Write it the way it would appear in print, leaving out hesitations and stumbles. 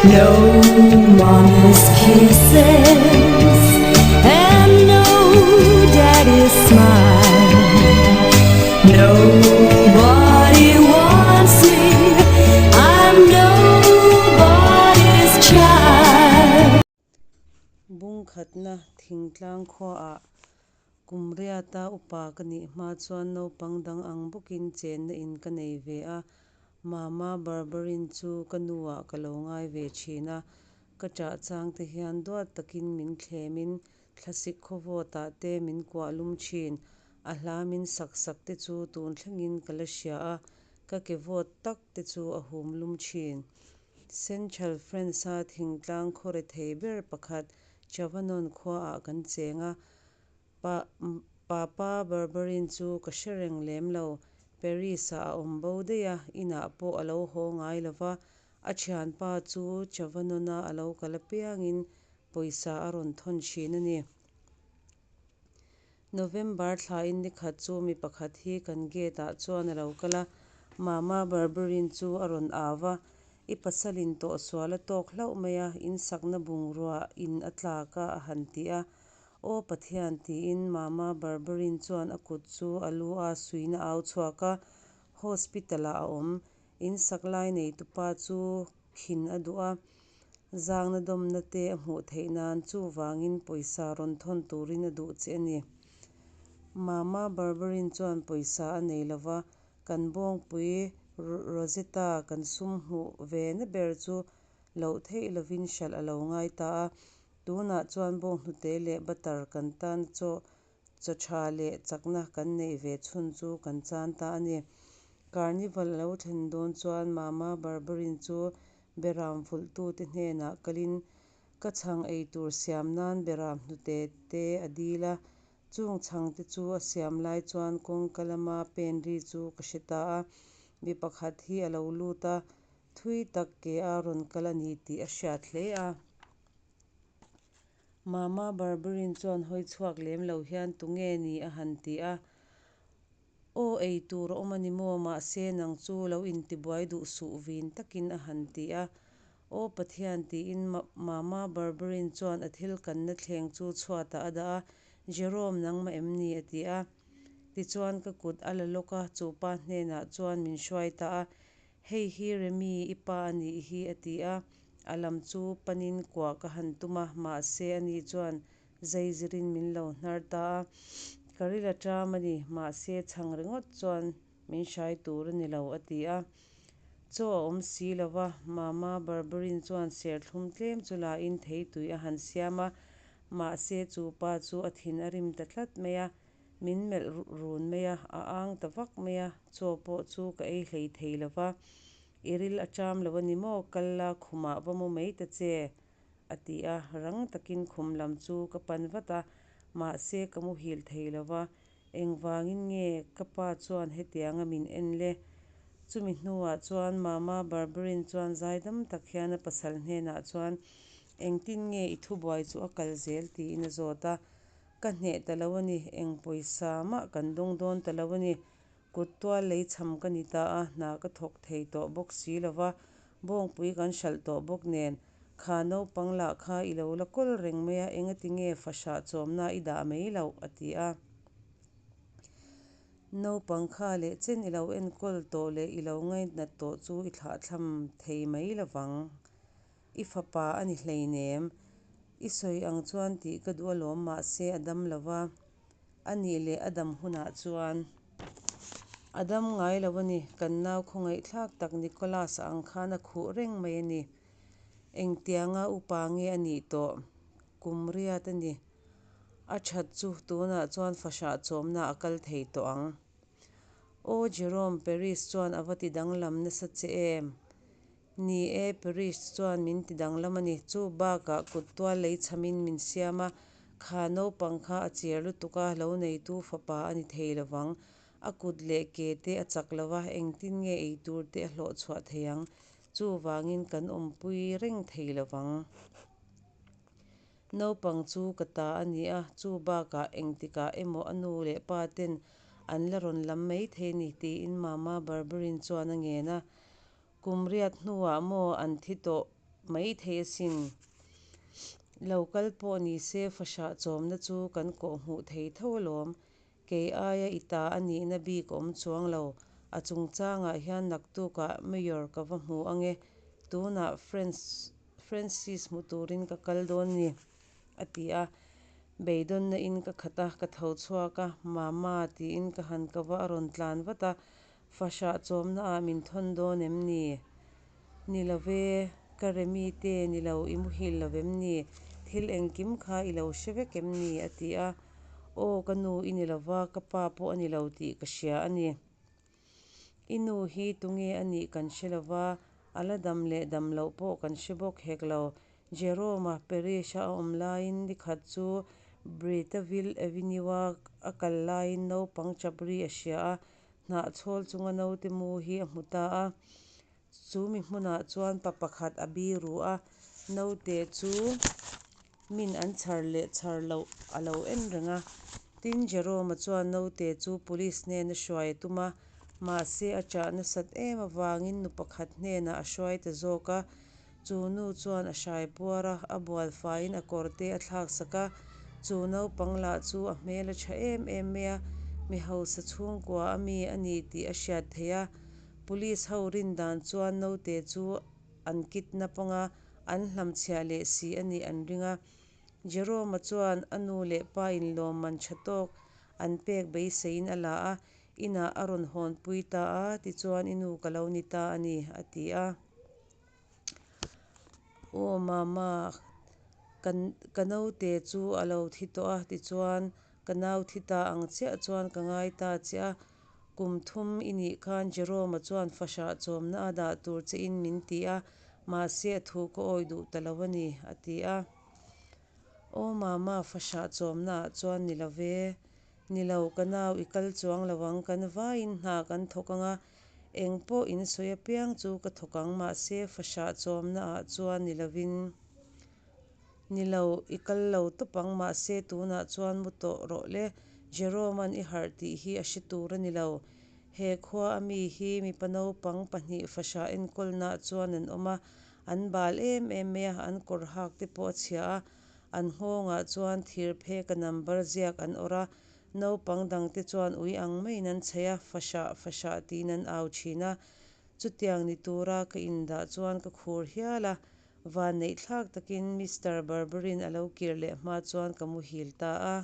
No mama's kisses and no daddy's smile. Nobody wants me. I'm nobody's child. Bungkhatna thingtlang khuaah kum riata upa ka nih hma chuan naupang dang ang bawkin chenna in ka nei ve a. Mama Barbarin chu ka nuah ka lo ngai ve thin a, ka ṭah chang te hian duat takin min thlemin thlasik khawvawtah te min kuah lum thin. A hla min sak sak te chu tun thlengin ka la hria a, ka ke vawt tak te chu a hum lum thin. Central France-a thingtlang khaw rethei ber pakhat Chavanon khuaah kan cheng a, Pa Papa Barbarin chu ka hre reng lem lo. Paris-ah a awm bo daih a, inah pawh a lo haw ngai lo va. A thianpa chu Chavanon-a a lo kal apiangin pawisa a rawn thawn thin a ni. November thlain nikhat chu mi pakhat hi kan gate-ah chuan a lo kal a, Mama Barbarin chu a rawn au va, I pasalin tawhsual a tawk hlauh mai a, in sakna bungrua in a tlak a a han ti a. Aw Pathian tiin Mama Barbarin chuan a kut chu a lu a suihna au chhuak a, Hospital ah a awm. In sak lai neitupa chu khin a duh a, zangna dawmna te a hmuh theih nan chuvangin pawisa rawn thawn turin a duh che a ni. Mama Barbarin chuan pawisa a nei lova, kan bawngpui Rosetta kan sum hmuh ve na ber chu loh theih lovin hralh a lo ngai ta a. Tunah chuan bawnghnute leh butter kan tan chaw chaw tha leh chakna kan neih ve chhun chu kan chan ta a ni. Carnival a lo thlen dawn chuan Mama Barbarin chu beram vulhtute hnenah kalin ka chhang ei tur siam nan beram hnute te a dil a. Chung chhangte chu a siam lai chuan kawngka lama pen ri chu ka hre ta a. Mi pakhat hi a lo lut a, thui tak ke a rawn kal a ni tih a hriat hle a. Mama Barbarin chuan hawi chhuak lem lo hian tunge ni a han ti a. Aw ei tur a awm a ni maw, mahse nang chu lo intibuai duh suh vin takin a han ti a. Aw Pathian tiin Mama Barbarin chuan a thil kanna thleng chu chhuatah a dah a, Jerome nangmah em ni a ti a. Tichuan ka kut a la lawk a, chupa hnenah chuan min hruai ta a. Hei hi Remi i pa a nih hi a ti a. A lam chu panin kuah ka han tum a, mahse ani chuan zaizirin min lo hnar ta a. Ka ril a ṭam a ni, mahse chhang ringawt chuan min hrai tur a ni lo a ti a. Chaw a awm si lo va, Mama Barbarin chuan serthlum tlem chu lain theitui a han siam a, mahse chu pa chu a thin a rim ta tlat mai a, min melh run mai a, a ang ta vak mai a, chaw pawh chu ka ei hlei thei lo va. I ril a ṭam lo a ni maw? Kal la, khumah va mu mai ta che, a ti a. Rang takin khum lam chu ka pan vat a, mahse ka muhil thei lo va. Engvangin nge ka pa chuan hetianga min en le? Chumi hnuah chuan Mama Barbarin chuan zaidam tak hian a pasal hnenah chuan, Engtin nge i thubuai chu a kal zel? tiin a zawt a. Ka hneh ta lo a ni, eng pawisa mah kan dawng dawn ta lo a ni. Kut tual lei cham ka ni ta a, hna ka thawk thei tawh bawk si lo va, bawngpui kan hralh tawh bawk nen, kha naupang lah kha i lo la kawl reng mai a, engati nge fahrah chawmna i dah mai loh? a ti a. Naupang kha leh chen i lo enkawl tawh leh i lo ngainat tawh chu i thlahthlam thei mai lo vang. I fapa a ni hleinem. I sawi ang chuan tih ka duh alawm mahse a dam lo va. A nih leh a dam hunah chuan a dam ngai lo a ni. Kan nau khawngaihthlak tak Nicholas-a ang khan a khuh reng mai a ni. Engtianga upa nge a nih tawh? Kum riat a ni. A that chu tunah chuan fahrah chawmna a kal thei tawh ang. Aw Jerome, Paris chuan a va ti danglam nasa che em? Ni e, Paris chuan min ti danglam a ni. Chu bakah kut tual lei chhamin min siam a, kha naupang kha a cher lutuk a, lo neitu fapa a ni thei lo vang. A kut leh ke te a chak lo va, engtin nge ei tur te a hlawh chhuah thei ang? Chuvangin kan awmpui reng thei lo vang. Naupang chu ka ta a ni a, chu bakah engtikah emaw a nu leh pa ten an la rawn lam mai thei a ni, tiin Mama Barbarin chuan a ngen a. Kum riat hnuah maw an thi tawh maithei asin. Lo kal pawh nise fahrah chawmna chu kan kawhhmuh thei tho alawm. Kei aia i ta a nihna bik a awm chuang lo. A chungchangah hian naktukah Mayor ka va hmu ange, tunah Francis hmu turin ka kal dawn a ni, a ti a. Beidawnna in ka khat a, ka tho chhuak a, Mama tiin ka han ko va, a rawn tlan vat a, Fahrah chawmna ah min thawn dawn em ni? Ni lo ve, ka Remi te, ni lo, i muhil lo vem ni? Thil engkim kha i lo hre vek em ni? a ti a. Aw, ka nu i ni lo va, ka pa pawh a ni lo tih ka hria a ni. I nu hi tunge a nih kan hre lo va, a la dam leh dam loh pawh kan hre bawk hek lo. Jerome-a Parish-a a awm laiin ni khat chu Bretteville Avenue-a a kal laiin naupang chap ri a hria a, hnahchhawl chunga naute mu hi a hmu ta a. Chu mi hmunah chuan pa pakhat a biru a, naute chu min an chhar leh chhar loh a lo en reng a. Tin, Jerome-a chuan naute chu police hnena hruai a tum a, mahse a chah nasat em avangin nu pakhat hnenah a hruai ta zawk a. Chu nu chuan a hrai puar a, a bual faiin a kawr te a thlak sak a. Chu naupang lah chu a hmel a tha em em mai a, mi hausa chhungkua a mi a ni tih a hriat theih a. Police ho rin dan chuan naute chu an kidnap anga an hlamchhiah leh si a nih an ring a. Jerome-a chuan a nu leh pa in lawmman tha tawk an pek beiseiin a la a, inah a rawn hawnpui ta a, tichuan i nu ka lo ni ta a ni, a ti a. Aw mama, ka ka naute chu a lo thi tawh a, tichuan ka nau thi ta ang chiah chuan ka ngai ta che a. Kum thum i nih khan Jerome-a chuan fahrah chawmna a dah tur che in min ti a, mahse a thu ka awi duh ta lo a ni, a ti a. Aw mama, fahrah chawmna ah chuan ni lo ve. Ni lo, ka nau i kal chuang lo ang, kan vaiin hna kan thawk ang a, eng pawh in sawi apiang chu ka thawk ang, mahse fahrah chawmna ah chuan ni lovin. Ni lo, i kal lo tawp ang, mahse tunah chuan mu tawh rawh le, Jerome-a'n i harh tih hi a hre tur a ni lo. He khua a mi hi mipa naupang pahnih fahrah enkawlnaah chuan an awm a, an bal em em mai a, an kawr hak te pawh a chhia a, an nghawngah chuan thir pheka number ziak an awrh a, naupang dangte chuan ui ang maiin an chhaih a, fahrah, fahrah tiin an au thin a. Chutiang ni tura ka indah chuan ka khur hial a, Vanneihthlak takin Mister Barbarin a lo kir leh hma chuan ka muhil ta a.